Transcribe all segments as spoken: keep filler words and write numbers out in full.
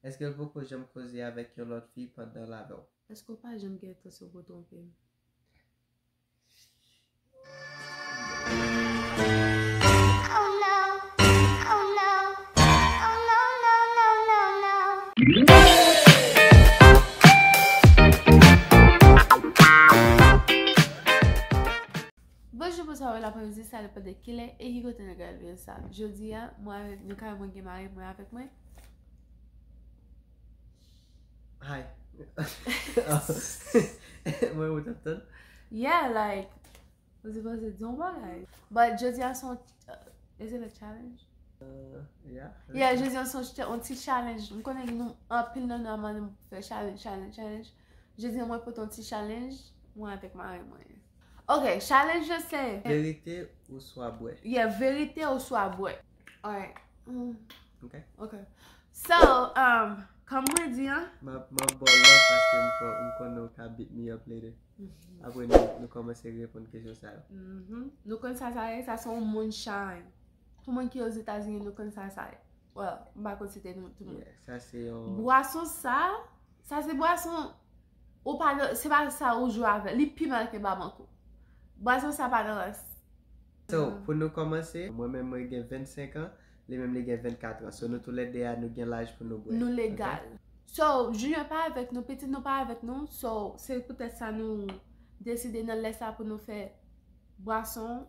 Èske l poko janm koze avèk yon lòt fi pandan l avè w? Èske w pa janm gen entansyon pou w twonpe m? Bonjou, bonswa, bon apremidi, sa depann de kilè e ki kote nou gade videyo sa. Jodi a, mwen avèk nou kay mwen gen mari mwen avèk mwen. Hi. Mwen ou t ap tann? Yeah, like, ou sipoze di yon bagay. But jodi a se yon, uh, is it a challenge? Uh, yeah. Yeah, jodi a se yon ch-, yon ti challenge. M konnen nou anpil nan nou ap mande m pou fè challenge, challenge, challenge. Jodi a mwen pote yon ti challenge, mwen avèk mari mwen. Ok, challenge la se verite oswa bwè. Yeah, verite oswa bwè. Alright. Mm. Ok. Ok. So, um, kòm mwen di an, m ap, m ap ba w love paske m kon-, m konnen w ka beat me up later. Mhm. Apre nou, nou kòmanse reponn kesyon sa yo. Mhm. Nou konn sa sa ye, sa se yon moun chay. Pou moun ki Ozetazini, nou konn sa sa ye. Well, m pa konn si te nou tout moun. Yeah, sa se yon bwason sa, sa se bwason, ou pa, se pa sa ou jwe avè l, li pi mal ke Babankou. Bwason sa pa nan rans. So, pou nou kòmanse, mwen menm mwen gen vennsenk an, li menm li gen vennkat an. So, nou toulède a, nou gen laj pou nou bwè. Nou legal. Ok? So, Junior pa avèk nou, pitit nou pa avèk nou. So, se poutèt sa nou deside nan lè sa pou nou fè bwason,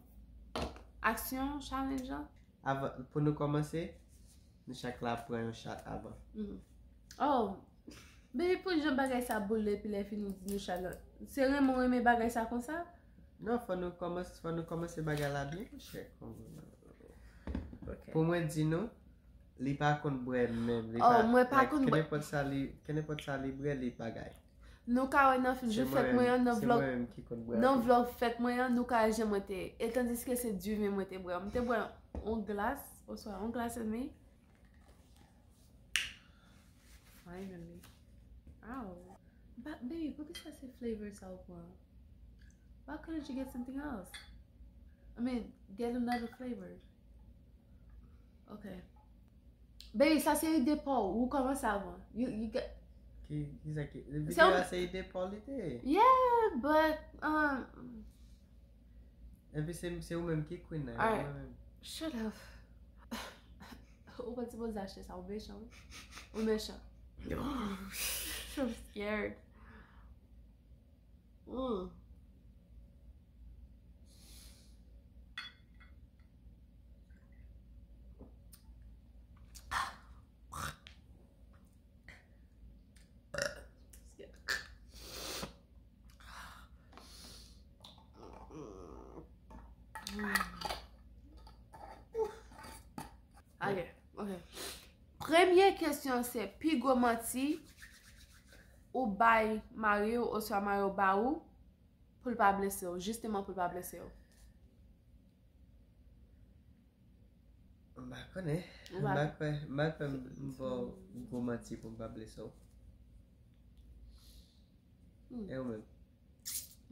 aksyon, challenge lan. Avan, pou nou kòmanse, nou chak la pran yon chat avan. Mhm. Oh, baby, pou jan bagay sa boule, epi lè fini ou di nou chat lan. Se renmen ou renmen bagay sa konsa? Non, fò nou kòmanse, fò nou kòmanse bagay la byen, monchè. Ok. Pou mwen di nou, li pa konn bwè menm, li Oh, pa, mwen pa like, konn bwè. Kenenpòt sa li, kenenpòt sa li bwè, li bagay. Nou ka wè nan Se jou fèt mwen, mwen an, nan se vlog, mwen menm ki konn bwè nan tou. Vlog fèt mwen an, nou ka wè jan mwen te ye. E tandiske se diven mwen te bwè. Mwen te bwè yon glas, oswa yon glas edmi. Finally. Ow. Ba-, baby, poukisa se flavor sa ou pran? Why couldn't you get something else? I mean, get another flavor. Ok. Baby, sa se ide pa w. Ou kòmanse avan. You, you get Ki, ki sa ki, Se videyo ou a se ide pa w li te ye. Yeah, but, um, Epi se, se ou menm ki queen nan, Alright. Mwen menm. Shut up. Ou pa t sipoze achte sa, ou mechan, wi. Ou mechan. I'm scared. Mm. Ok, ok. Premye kesyon se, pi gwo manti ou bay mari w oswa mari w ba ou pou l pa blese w, jisteman pou l pa blese w? M pa konnen. Ou M pa pa kwè, m pa kwè m, m ba w gwo manti pou m pa blese w. Hmm. E ou menm?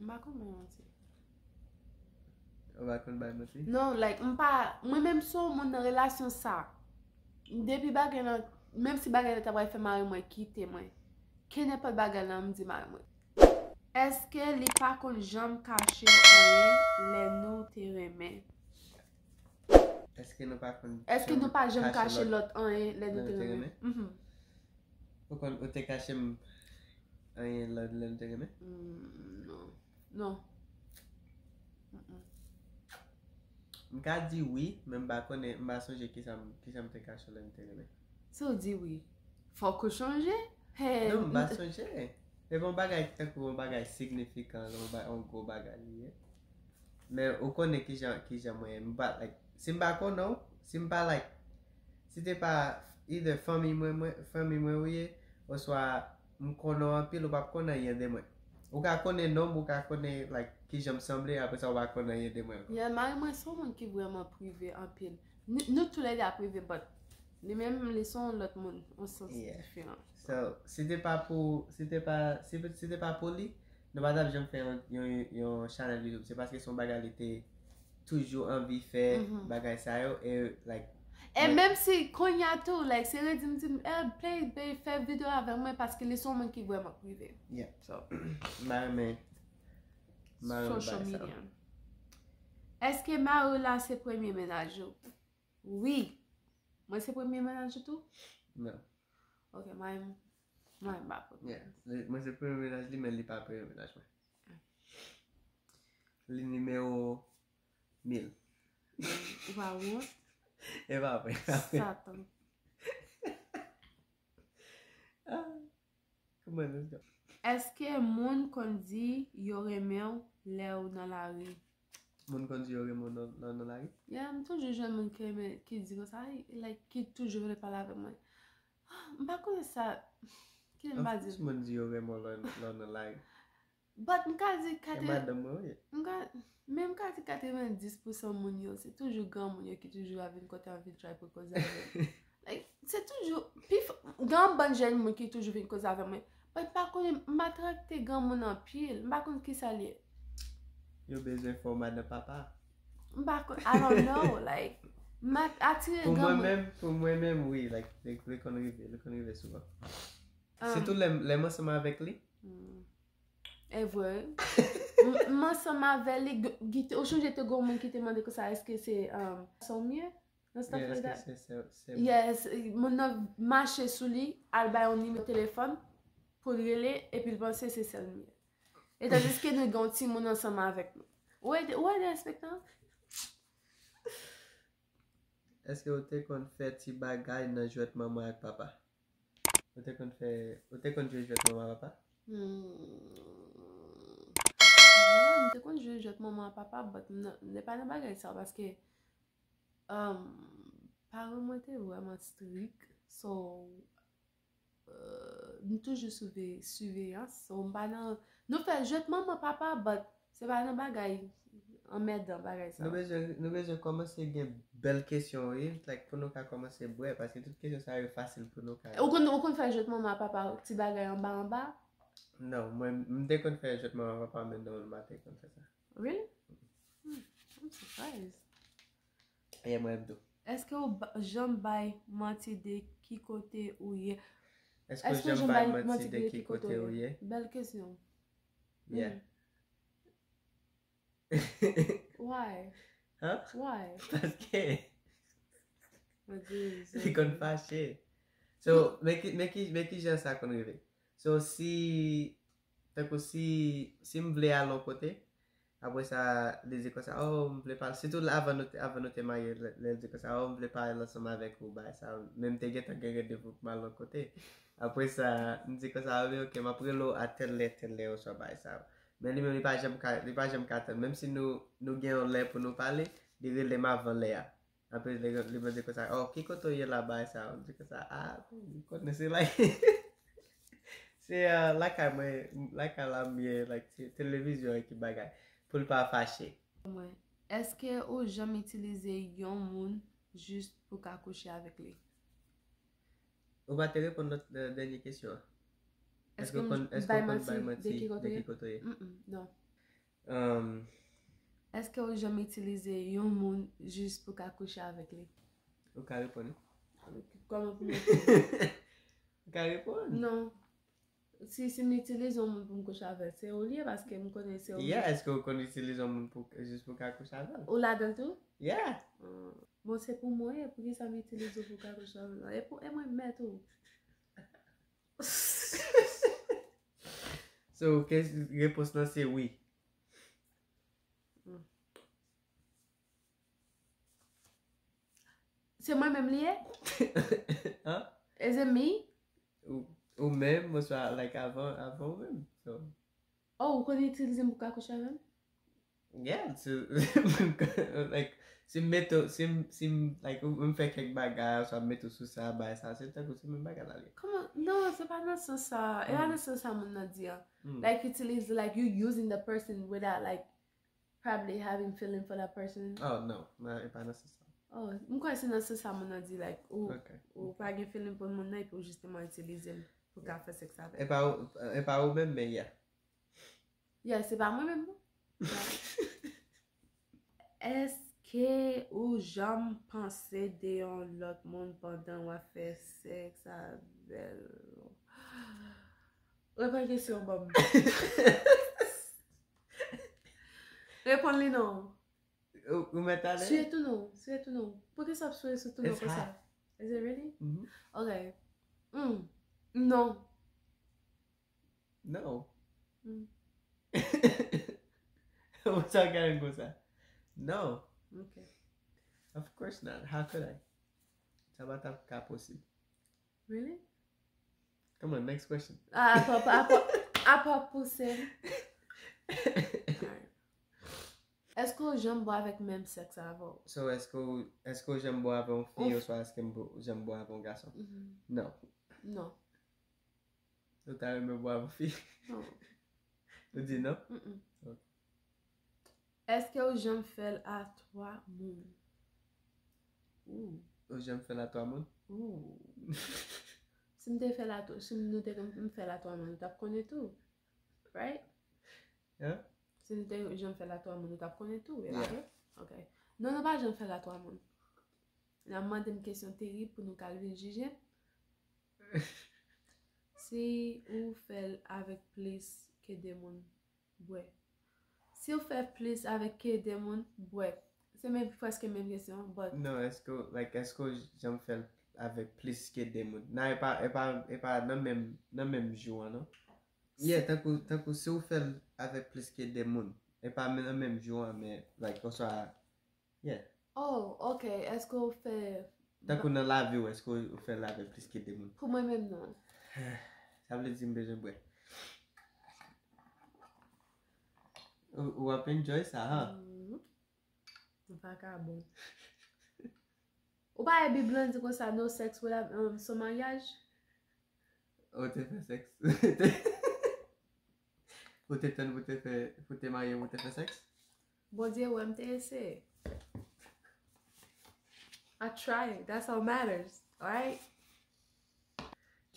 M pa konn bay manti. Ou pa konn bay manti? Non, like, m pa, mwen menm se yon moun nan relasyon sa. Depi bagay lan, menm si bagay lan ta pral fè mari mwen kite mwen, kenenpòt bagay lan, m di mari mwen. Èske li pa konn janm kache w anyen lè nou te renmen? Èske nou pa konn Èske janm nou pa janm kache kache lòt lòt anyen lè nou lè te nou te renmen? Renmen? Mhm. Ou konn, ou te kache m anyen lè, lè nou te renmen? Mm, non. Non. Mm-mm. M ka di wi, men m pa konnen, m pa sonje kisa m, kisa m te kache w lè m te renmen. Si w di wi, fòk ou sonje. Hey, Non, m pa m- sonje. Se pa yon bagay tankou yon bagay signifikan, yon ba-, yon gwo bagay li ye. Men ou konnen kijan, kijan mwen ye. M pa, like, si m pa konnen w, si m pa, like, si te pa either fanmi mwen, mwen, fanmi mwen ou ye, oswa m konnen w anpil, ou p ap konn anyen de mwen. Ou ka konnen non m, ou ka konnen, like, kijan m sanble, apre sa ou pa konn anyen de mwen ankò. Yeah, mari mwen se yon moun ki vrèman prive anpil. Nou, nou toulède ap rive, but li menm, li se yon lòt moun, yon sans Yeah. diferan. So, si te pa pou, si te pa, si, si te pa pou li, nou pa t ap janm fè yon, yon, yon channel YouTube. Se paske se yon bagay li te toujou anvi fè Mhm. bagay sa yo, e, like, E menm si kounye a tou, like, se redi m di m, eh, play, babe, fè videyo avè mwen paske li se yon moun ki vrèman prive. Yeah. So, m pa renmen, m pa renmen social media. Èske mari w la se premye mennaj ou? Wi. Mwen se premye mennaj ou tou? Non. Ok, mwen, mwen pa premye. Yeah. Mwen se premye mennaj li, men li pa premye mennaj mwen. Li nimewo mil. Ou pa wont? E pa vre, pa vre. Satan. Ah, kòman nou fè? Èske moun konn di yo renmen w lè ou nan lari? Moun konn di yo renmen w nan, nan, nan lari? Yeah, m toujou jwenn moun ki renmen, ki di konsa, like, ki toujou vle pale avè mwen. M pa konnen sa, ki m pa di. Anplis moun di yo renmen w lè, lè w nan lari. But m ka di E katreventi, madanm mwen, wi. M ka, men m ka di katrevendis pousan moun yo, se toujou granmoun yo ki toujou ap vin kote m, ap vin try pou koze avè m. Like, se toujou, pi f-, gen yon bann jèn moun ki toujou vin koze avè mwen. But m pa konnen, m pa trakte granmoun anpil, m pa konn kisa l ye. Yo bezwen fè w madanm papa. M pa konn, I don't know, like, m a-, atire granmoun. Pou mwen menm, pou mwen menm, wi, like, li, li konn rive, li konn rive souvan. Um, Sitou lè, lè m ansanm avèk li. Hmm. E vre. M, m ansanm avè li, g-, gite, ou chonje te gon moun ki te mande konsa, èske se, um, sa w mye? Nan stuff like that. Èske se, se, se Yes, moun nan mache sou li, al bay yon nimewo telefòn pou l rele, epi l panse se sè l mye. E tandiske nou gen yon timoun ansanm avèk nou. Ou wè, ou wè derespektan? Èske ou te konn fè ti bagay nan jwèt manman ak papa? Ou te konn fè, ou te konn jwe jwèt manman ak papa? Hmm. Yeah, m te konn jwe jwèt manman ak papa, but m nan, m te pa nan bagay sa, paske, um, paran mwen te vrèman strik, so, euh, m toujou sou ve-, siveyans, so, m pa nan, nou fè jwèt manman, papa, but se pa nan bagay anmèdan, bagay sa. Nou bezwen, nou bezwen kòmanse gen bèl kesyon, wi, like, pou nou ka kòmanse bwè, paske tout kesyon sa yo fasil pou nou ka Ou konn, ou konn fè jwèt manman ak papa, ti bagay anba anba? Non, mwen, m te konn fè jwèt manman ak papa, men non, m pa te konn fè sa. Really? Hmm, I'm surprised. Yeah, mwen tou. Èske w ba-, janm bay manti de ki kote ou ye? Èske w janm bay manti de ki kote ou ye? Bèl kesyon. Yeah. Hmm. Why? Hein? Why? Paske Mwen di, li konn fache. So, men ki, men ki, men ki jan sa konn rive? So, si, tankou si, si m vle al yon kote, apre sa, li di konsa, oh, m vle pale, sitou avan nou te, avan nou te marye, lè, lè l di konsa, oh, m vle pale ansanm avèk ou, bagay sa, men m te gentan gen randevou pou m al yon kote. Apre sa, m di konsa, ah, wi, ok, m ap rele w a tèl lè, tèl lè, oswa bagay sa. Men li menm, li pa janm ka, li pa janm ka tann. Menm si nou, nou gen yon lè pou nou pale, li rele m avan lè a. Apre, li, li mande konsa, oh, ki kote w ye la, bagay sa? M di konsa, ah, m konnen se la. Se, euh, lakay mwen, lakay la m ye, like, se televizyon e ki bagay. Pou l pa fache. Mwen, èske ou janm itilize yon moun jis pou ka kouche avèk li? Ou pa te reponn lòt, euh, dènye kesyon an. Èske w konn, èske w konn bay manti de ki kote w ye? Mm, mm, non. Um, Èske ou janm itilize yon moun jis pou ka kouche avèk li? Ou ka reponn, wi. Kòman pou mwen? Ou ka reponn. Non. Si, si m itilize yon moun pou m kouche avè l, se ou li ye, paske m konnen se ou li ye. Yeah, èske ou konn itilize yon moun pou, jis pou ka kouche avè l? Ou ladan l tou? Yeah. Ah. Bon, se pou mwen ye, poukisa m itilize w pou ka kouche avè l? E pou, e mwen mèt ou. So, ke, repons lan se wi. Hmm. Se mwen menm li ye? Hein? Is it me? Ou, ou menm, oswa, like, avan, avan ou menm. So. Oh, ou konn itilize m pou ka kouche avè m? Yeah, so, like, si m mete, si m, si m, like, m fè kèk bagay, oswa m mete w sou sa, bagay sa, se tankou se menm bagay la li ye. Kòman? Non, se pa nan sans sa. E pa nan sans sa moun nan di an. Mm. Like, itilize, like, you using the person without, like, probably having feeling for that person. Oh, no, non, e pa nan sans sa. Oh, m kwè se nan sans sa moun nan di, like, ou, ou pa gen feeling pou moun nan, epi ou jisteman itilize l pou ka fè sèks avè l. E pa ou, e pa ou menm, men yeah. Yeah, se pa mwen menm, non. Yeah. Èske Èske ou janm panse de yon lòt moun pandan w ap fè sèks avè l? Reponn kesyon ban m. Reponn li non. Ou ou mèt ale? Swiye tou non. Swiye tou non. Poukisa w ap swiye sou tou non It's konsa? Hot. Is it really? Mhm. Ok. Mm. Non. No. Mm. Ou sa gade m konsa? No. Ok. Of course not. How could I? Sa pa t ap ka posib. Really? Come on, next question. Ah, apa, apa, apa pouse. Alright. Èske w janm bò avèk menm sèks avè w? So, èske w, èske w janm bò avè yon fi Of- oswa èske m bò- janm bò avè yon gason? Mhm. Non. Non. Ou ta renmen bò avè yon fi? Non. Ou di non? Mm-mm. Ok. Èske w janm fè l a twa moun? Ooh. Ou janm fè l a twa moun? Ooh. Si m te fè l a twa, si nou te m fè l a twa moun, nou t ap konnen tou. Right? Hein? Si nou te janm fè l a twa moun, nou t ap konnen tou, wi, Yeah. ok? Ok. Non, nou pa janm fè l a twa moun. N ap mande m kesyon terib pou nou ka vin jije. Si ou fè l avèk plis ke de moun, bwè. Si ou fè plis avèk ke de moun, bwè. Se menm, prèske menm kesyon, but Non, èske w, like, èske w janm fè l avèk plis ke de moun? Nan, e pa, e pa, e pa nan menm, nan menm jou an, non? Yeah, tankou, tankou si w fè l avèk plis ke de moun, e pa men- nan menm jou an, men, like, oswa, yeah. Oh, ok. Èske ou fè Tankou nan lavi w, èske w fè l avèk plis ke de moun? Pou mwen menm, non. Sa vle di m bezwen bwè. Ou, ou ap enjoy sa, ha? Mhm. Vakabon. Ou pa wè Bib lan di konsa, no sex without, um, sans mariage? Ou te fè sèks? Ou te tann pou te fè, pou te marye, pou te fè sèks? Bondye wè m te eseye. I try. That's all matters. Alright?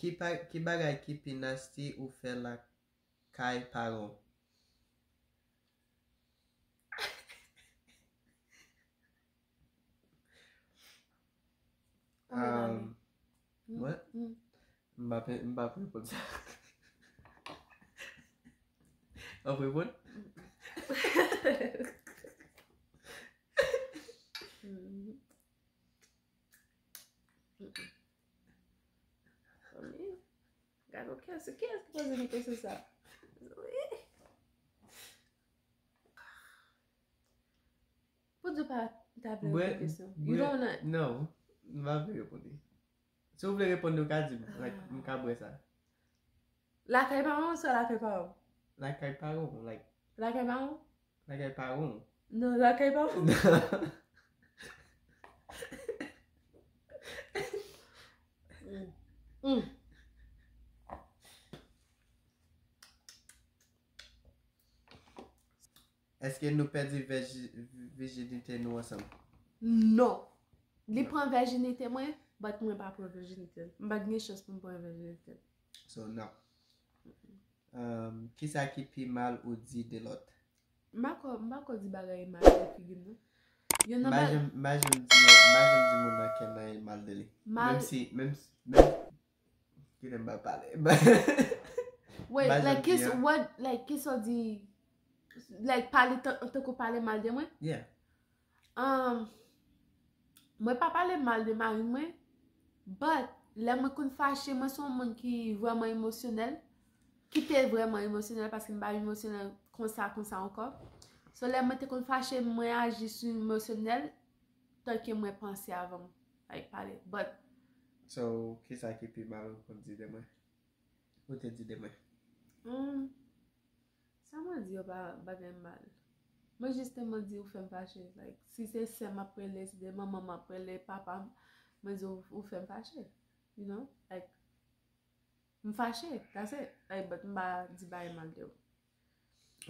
Ki, pa, ki bagay ki pi nasty ou fè lakay paran w? Konbyen ane? Um, what? Mm. M pa pe- m pa pe reponn sa. W ap reponn? Mm. Mm-mm. Fanmi, gade yon kesyon. Kiyès ki poze nou kesyon sa? Pou di w pa ta vle Bwè, reponn kesyon. You bwè, don't wanna. No, m pa vle reponn li. Si w vle reponn li, w ka di m. Like, m ka bwè sa. Lakay paran w, swa lakay paran w? Lakay paran w, like, Lakay paran w? Lakay paran w. Non, lakay paran w. Mm. Èske nou pèdi vèji- vijinite nou ansanm? Non. Li pran vèjinite mwen, but mwen pa pran vèjinite l. M pa t gen chans pou m pran vèjinite l. So, no. Um, kisa ki pi mal ou di de lòt? M pa ko, m pa ko di bagay mal nan figi m, non. Youn M nan pa bagay janm, m pa janm di, m pa janm di moun nan kè nan e mal de li. Mal- Menm si, menm, menm, kite m pa pale. Wait, Ba like, janm di, kis, hein. What, like, kisa w di, like, pale tan- tankou pale mal de mwen? Yeah. Um, mwen pa pale mal de mari mwen, but lè mwen konn fache, mwen se yon moun ki vrèman emosyonèl, ki te vrèman emosyonèl paske m pa emosyonèl konsa, konsa ankò. So, lè mwen te konn fache, mwen aji sou emosyonèl, tanke mwen panse avan m, like, pale. But So, kisa ki pi mal ou konn di de mwen? Ou te di de mwen? Hmm. Sa mwen di yo pa bagay mal. Mwen jis te mwen di ou fè m fache. Like, si se sè m ap rele, si se manman m ap rele, papa m, mwen di ou, ou fè m fache. You know? Like, m fache, that's it. Like, but m pa di bagay mal de ou.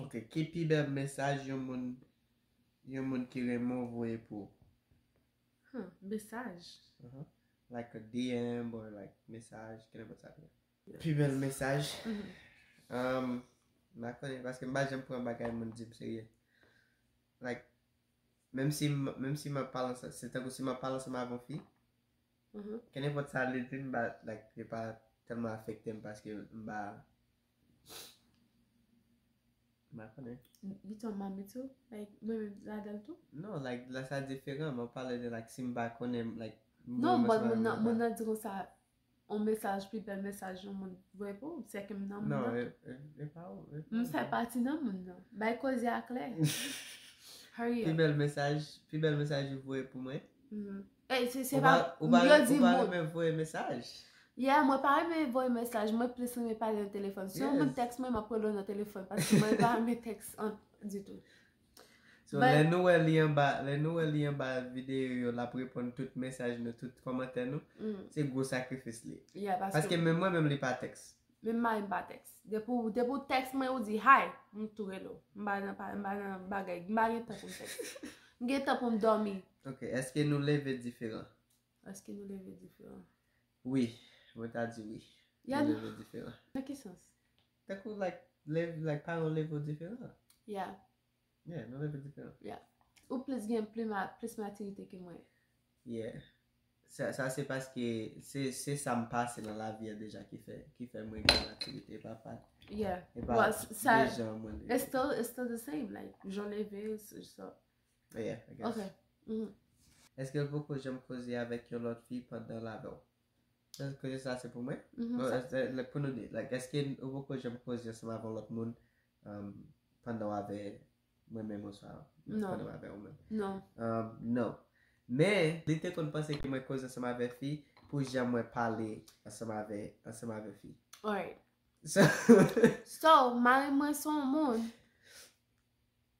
Ok, ki pi bèl mesaj yon moun, yon moun ki renmen w voye pou ou? Hmm, mesaj. Like a D M or like mesaj, ki nenpòt sa. Pi bèl mesaj. Mhm. Um, m pa konnen, paske m pa janm pran bagay moun di m serye. Like, Menm si m, menm si m ap pale ansanm, se tankou si m ap pale ansanm avè yon fi, Mhm. kenenpòt sa li di m, ba, like, li pa tèlman afekte m paske m pa, m pa konnen. You talking about me too? Like, mwen menm ladan l tou? Non, like, la sa diferan, mwen pale de, like, si m pa konnen, like, Non, mwen but sa moun m nan, pa- moun nan di konsa, yon mesaj, pi bèl mesaj yon moun voye pou ou, se ke m nan moun Non, nan. e, e, e pa ou. E pa M ou. fè pati nan moun nan. Bay koze a klè. Hurry Pi up. Bèl mesaj, pi bèl mesaj ou voye pou mwen. Mhm. Ey, se, se Ou pa, pa, ou pa, yo di ou pa moun. Renmen voye mesaj. Yeah, mwen pa renmen voye mesaj, mwen plis renmen pale nan telefòn. Si yon moun Yes. tèks mwen, m ap rele w nan telefòn, paske mwen pa renmen tèks an ditou. So, But- lè nou wè li anba, lè nou wè li anba videyo yo, l ap reponn tout mesaj nou, tout kòmantè nou, Mm. se gwo sakrifis li. Yeah, paske Paske menm mwen menm li pa tèks. Menm mari m pa tèks. Depi w, depi w tèks mwen, ou di hi, m tou rele w. M pa nan, pa, m pa nan bagay, m pa gen tan pou m tèks. M gen tan pou m dòmi. Ok, èske nou leve diferan? Èske nou leve diferan? Wi, mwen ta di wi. Ya Nou nou, leve diferan. Nan ki sans? Tankou, like, leve, like, paran w leve w diferan. Yeah. Yeah, nou leve diferan. Ou plis gen pli ma, plis matirite ke mwen. Yeah. Sa, sa se paske se, se sa m pase nan lavi a deja ki fè, ki fè mwen gen matirite. E pa, pa, Yeah. e pa Well, s- sa, de jan mwen leve. It's still, it's still the same. Like, jan leve, s- sa. Yeah, I guess. Ok. Mhm. Èske l poko janm koze avèk yon lòt fi pandan l avè w? Èske sa se pou mwen? Mhm, Bon, sa- èske, like, pou nou de, like, èske ou poko janm koze ansanm avè yon lòt moun um, pandan w avè mwen menm oswa Non. Pandan w avè ou menm? Non. Um, non. Men, li te konn panse ke mwen koze ansanm avè fi pou jan mwen pale ansanm avè, ansanm avè fi. Alright. So, So, mari mwen se yon moun,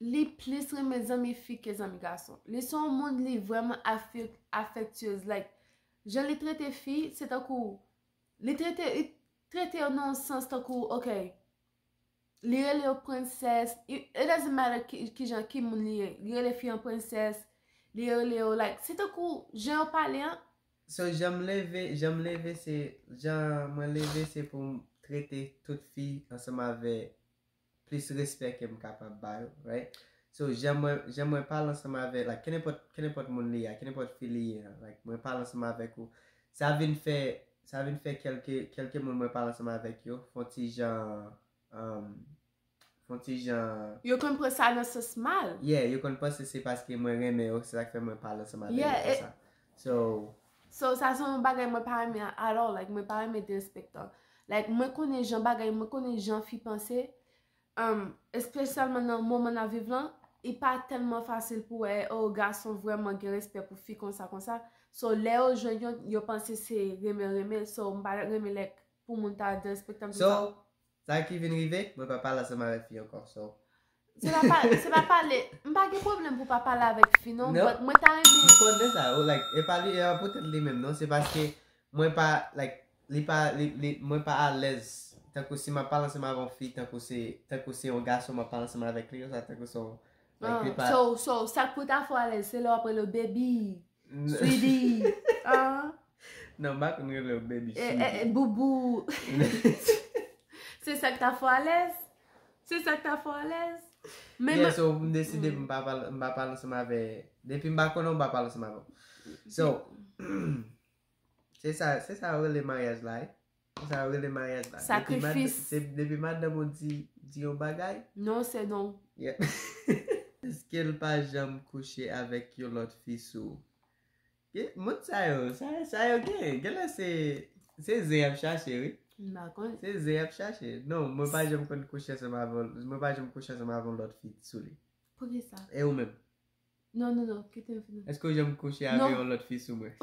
li plis renmen zanmi fi ke zanmi gason. Li se yon moun, li vrèman afek, afektyez. Like, jan li trete fi, se tankou, li trete, li trete yo nan yon sans tankou, ok, li rele yo prensès, it, it doesn't matter ki, ki jan, ki moun li ye, li rele fi an prensès, li rele yo, like, se tankou, jan yo pale an, so, jan m leve, jan m leve se, jan mwen leve se pou m trete tout fi ansanm avè plis respè ke m kapab ba yo, right? So, jan mwen, jan mwen pale ansanm avè, like, kenenpòt, kenenpòt moun li ye, kenenpòt fi li ye, like, mwen pale ansanm avèk ou, sa vin fè, sa vin fè kèlke, kèlke moun mwen pale ansanm avèk yo, fè yon ti jan, um, fè yon ti jan, yo konn pran sa nan sans mal. Yeah, yo konn panse se paske mwen renmen yo, se sa k fè mwen pale ansanm avè Yeah, yo e- konsa. So, So, sa se yon bagay mwen pa renmen at all. Like, mwen pa renmen derespektan. Like, mwen konnen jan bagay, mwen konnen jan fi panse. Um, espesyalman nan moman n ap viv lan, li pa tèlman fasil pou wè, oh, gason vrèman gen respè pou fi konsa, konsa. So, lè yo jwenn yo, yo panse se renmen, renmen. So, m pa renmen lè pou moun ta derespektan m so, sa ki vin rive, mwen pa pale ansanm avèk fi ankò. So, Se pa pale, se pa pale. M pa gen pwoblèm pou pa pale avèk fi, non. Non. But mwen ta renmen. M konnen sa, oh, like, e pa li, e pa poutèt li menm, non. Se paske mwen pa, like, li pa, li, li, mwen pa alèz. Tankou si m ap pale ansanm avè yon fi, tankou se, tankou se yon gason m ap pale ansanm avèk li, konsa, tankou se yon, like, li Ah, pa so, so, sa k pou ta fè w alèz, se lè w ap rele yo baby, sweetie, ah, Non, m pa konn rele yo baby, eh, eh, sweetie. Eh, boubou. Se sa k ta fè w alèz? Se sa k ta fè w alèz? Men Yeah, mwen- so, m deside m pa pale, m pa pale ansanm avè, depi m pa konnen w, m pa pale ansanm avè w. So, se sa, se sa yo rele maryaj la, eh. Se sa yo rele maryaj la. Depi mad-, Sakrifis. Se depi madanm ou di, di yon bagay. Non, se non. Yeah. Èske l pa janm kouche avèk yon lòt fi sou ou? Ke, moun sa yo, sa, sa yo gen. Genlè se, se zen y ap chache, wi. M pa konnen. Se zen y ap chache. Non, mwen pa janm konn kouche ansanm avè, mwen pa janm kouche ansanm avè yon lòt fi sou li. Poukisa? E ou menm? Non, non, non, kite m fini. Èske w janm kouche avè Non. yon lòt fi sou mwen?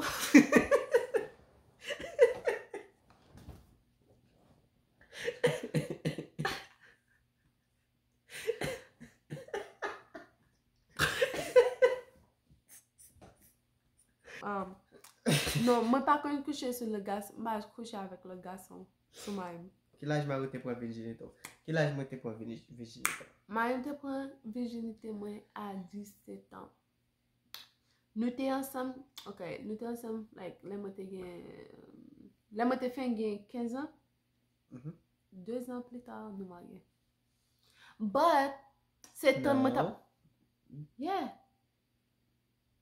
Um, non, mwen pa konn kouche sou lòt gason, m pa kouche avèk lòt gason sou mari m. Ki laj mari w te pran vijinite w? Ki laj mwen te pran vini-, vijinite w? Mari m te pran vijinite mwen a disèt an. Nou te ansanm, ok, nou te ansanm, like, lè mwen te gen, lè mwen te fin gen kenz an, Mhm. de zan pli ta, nou marye. But, se tan mwen t ap, Non. Yeah.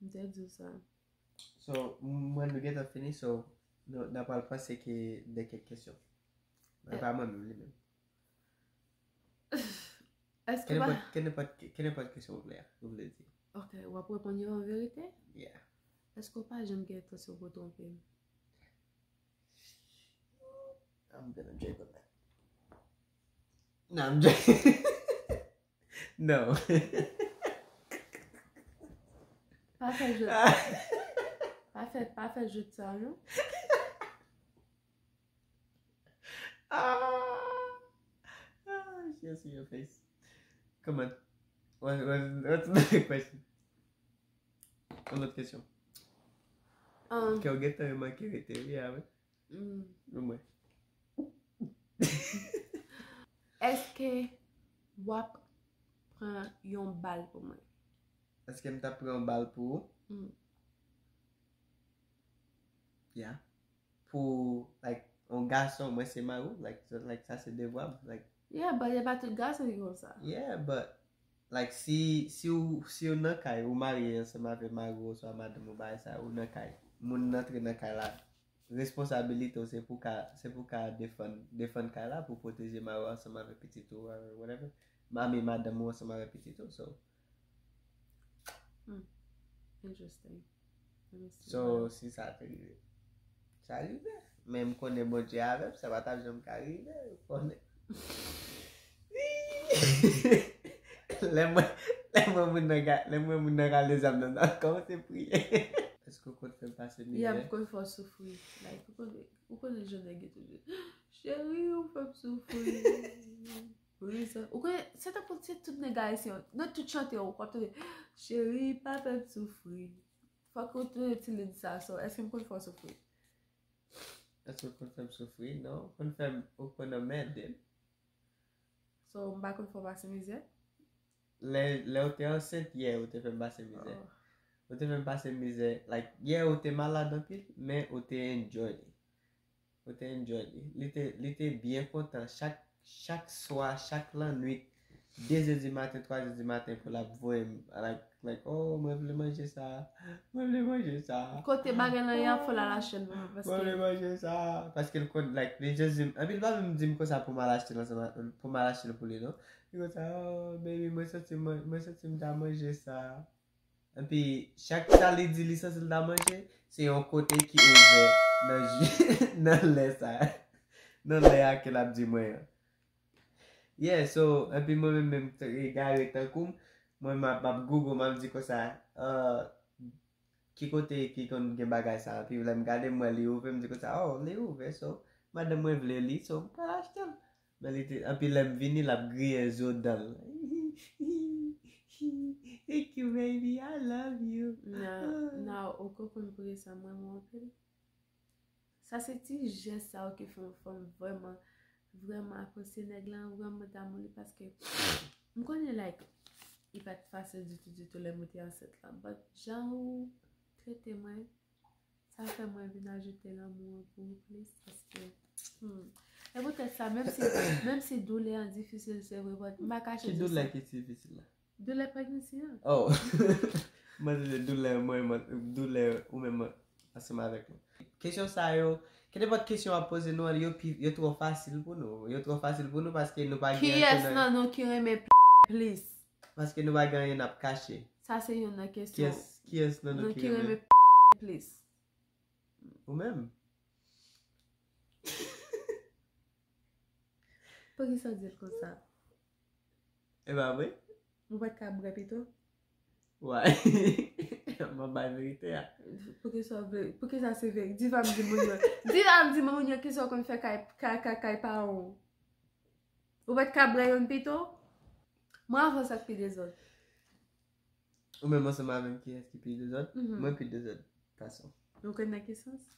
M te di w sa. So, mwen nou gentan fini, so, nou, n a pral panse ke de kèk kesyon. Mwen pa mwen menm, li menm. Èske pa... Ke nenpòt kesyon ou vle, ou vle di. Ok, w ap reponn yo an verite? Yeah. Èske w pa janm gen entansyon pou w twonpe m? I'm gonna drink on that. No, I'm joking. No. Pa fè jwèt. Pa fè, pa fè jwèt sa, non. Ah, ah, she see your face. Come on. What, what, what's another question? Yon lòt kesyon. Um, Ke w gentan remanke rete, wi, avè. Mm. Ou mwen. Èske w ap pran yon bal pou mwen? Èske m t ap pran yon bal pou ou? Mm. Yeah. Pou, like, yon gason, mwen se mari w, like, so, like, sa se devwa m, like, Yeah, but e pa tout gason ki konsa. Yeah, but, like, si, si w, si w nan kay, ou marye ansanm avè mari w oswa madanm ou, bagay sa, ou nan kay, moun nan antre nan kay la, responsabilite w se pou ka, se pou ka defann, defann kay la, pou pwoteje mari w ansanm avè pitit ou, or whatever. Mami madanm ou ansanm avè pitit ou, so. Interesting. Let me see. So, si sa te rive. Sa rive. Men m konnen Bondye avè m, sa pa t ap janm ka rive, ou konnen. Lè mwen, lè mwen moun nan ka, lè mwen moun nan ka lezam nan, nan kòmanse priye. Èske w konn fè m pase Yeah, mizè? m konn fè w soufri. Like, ou konnen, ou konnen jan nèg yo toujou. Cheri, ou fè m soufri. Wi, sa. Ou konnen, se tankou se tout nèg ayisyen, nan tout chante yo, w ap tande, cheri, pa fè m soufri. Fòk ou tande ti lid sa, so, èske m konn fè w soufri? Èske w konn fè m soufri? Non, ou konn fè m, ou konn anmède m. So, m pa konn fè w pase mizè? Lè, lè ou te ansent, yeah, ou te fè m pase mizè. Oh. Ou te fè m pase mizè. Like, yeah, ou te malad anpil, men ou te enjoy li. Ou te enjoy li. Li te, li te byen kontan. Chak, chak swa, chak lannwit, de zè di maten, twa zè di maten pou l ap voye m, like, like, oh, mwen vle manje sa, mwen vle manje sa. Kote bagay lan y ap fè l al achte l pou mwen, Mwen vle paske manje sa. Paske l konn, like, li just di m, anpil pa menm di m konsa pou m al achte l ansanm a, pou m al achte l pou li, non. Li konsa, oh, baby, mwen santi, mwen, mwen santi m ta manje sa. Epi, chak sa li di li santi l ta manje, se yon kote ki ouvè nan jou, nan lè sa. Nan lè a ke l ap di mwen an. Yeah, so, epi mwen menm, menm, egare tankou m, mwen m ap, m ap Google, m ap di konsa, ah, ki kote ki konn gen bagay sa, epi lè m gade, m wè li ouvè, m di konsa, oh, li ouvè, so, madanm mwen vle li, so, m pral achte l. Men li te, epi lè m vini, l ap griyen zo dan l. Thank you, baby, I love you. Nan, nan, ou konprann poukisa m renmen w anpil. Sa se ti jès sa yo ki fè yon fanm vrèman, vrèman apresye nèg lan, vrèman damou li, paske m konnen, like, li pa t fasil ditou, ditou lè mwen te ansent la. But jan ou trete mwen, sa fè mwen vin ajoute lanmou an pou ou plis, paske, hmm. E poutèt sa, menm si, menm si doulè an difisil, se vre, but m pa kache Ki di w doulè sa. Ki difisil la? Doulè pregnancy an. Oh. Mwen di doulè, mwen, mwen, doulè, ou menm ansanm avèk mwen. Kesyon sa yo, kenenpòt kesyon w ap poze nou an, yo pi, yo twò fasil pou nou. Yo twò fasil pou nou paske nou pa gen Kiyès anyen nan nou ki renmen plis? Paske nou pa gen anyen n ap kache. Sa se youn nan kesyon. Kiyès, Kiyès nan nou Nou ki ki renmen? Renmen plis. Ou menm? Poukisa w di l konsa? E pa vre? Ou pa t ka bwè pito? Why? Mwen bay verite a. Poukisa w vle? Poukisa se vre? Diva m di moun yo. Diva m di moun yo kisa w konn fè kay kay kay kay paran w. Ou pa t ka bwè youn pito? Mwen avan sa k pi dezòd. Ou menm ansanm avè m kiyès ki pi dezòd? Mhm. Mwen pi dezòd. Fason. Nou konn nan ki sans?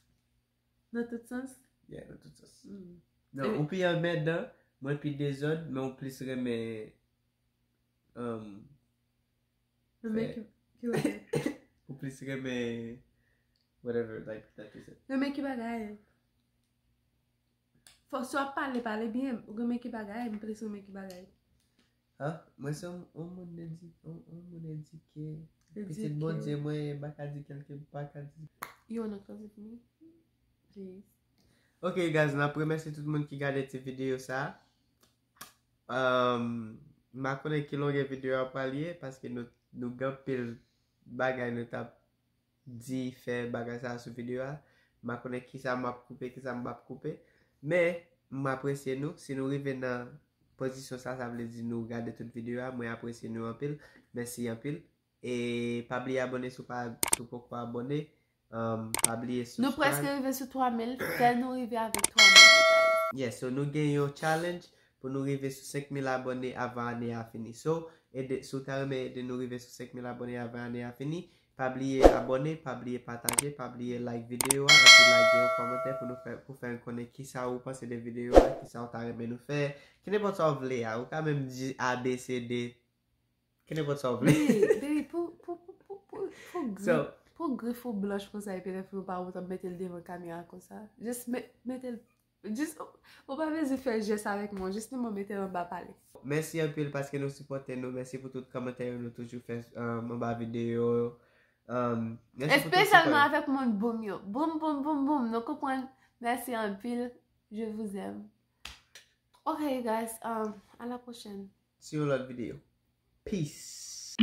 Nan tout sans? Yeah, nan tout sans. Mm. Non, ou pi anmèdan, mwen pi dezòd, men ou plis renmen um, Renmen ki ki wè. Ou plis renmen whatever, like that is it. Renmen ki bagay? Fò si w ap pale, pale byen. Ou renmen ki bagay? M plis renmen ki bagay? Ha? Mwen se yon yon moun edike, yon yon moun edike. Pitit Edike. Bondye, mwen m pa ka di kèlke, m pa ka di. Yo nan koze pou mwen. Please. Ok, guys, n ap remèsye tout moun ki gade ti videyo sa. Um, m pa konnen ki longè videyo a pral ye, paske nou, nou gen anpil bagay nou t ap di, fè bagay sa sou videyo a. M pa konnen kisa m ap koupe, kisa m p ap koupe. Men, m apresye nou. Si nou rive nan pozisyon sa, sa vle di nou gade tout videyo a. Mwen apresye nou anpil. Mèsi anpil. E pa bliye abòne si w pa, si w poko abòne. Um, pa bliye Nou prèske subscribe. Rive sou twa mil. Fè nou rive avèk twa mil, guys. Yes, so nou gen yon challenge pou nou rive sou senk mil abòne avan ane a fini. So, ede, si w ta renmen ede nou rive sou senk mil abòne avan ane a fini, pa bliye abòne, pa bliye pataje, pa bliye like videyo a, epi like yon kòmantè pou nou fè, pou fè n konnen kisa ou panse de videyo a, kisa ou ta renmen nou fè, ki nenpòt sa w vle a, ou ka menm di A B C D, ki nenpòt sa w vle. Baby, baby, pou, pou, pou, pou, pou, pou grif, So, pou grif ou blanch konsa, epi lè fini w pa wont ap mete l devan kamera konsa. Just me- mete l, just, ou pa bezwen fè jès avèk mwen, just mete l anba pale. Mèsi anpil paske nou sipòte nou. Mèsi pou tout kòmantè yo nou toujou fè um, anba videyo yo. Um, mèsi pou tout Espesyalman sipò yo. Avèk moun boum yo. Boum, boum, boum, boum. Nou konprann? Mèsi anpil. Je vous aime. Ok, guys. Um, à la prochaine. See you on another video. Peace.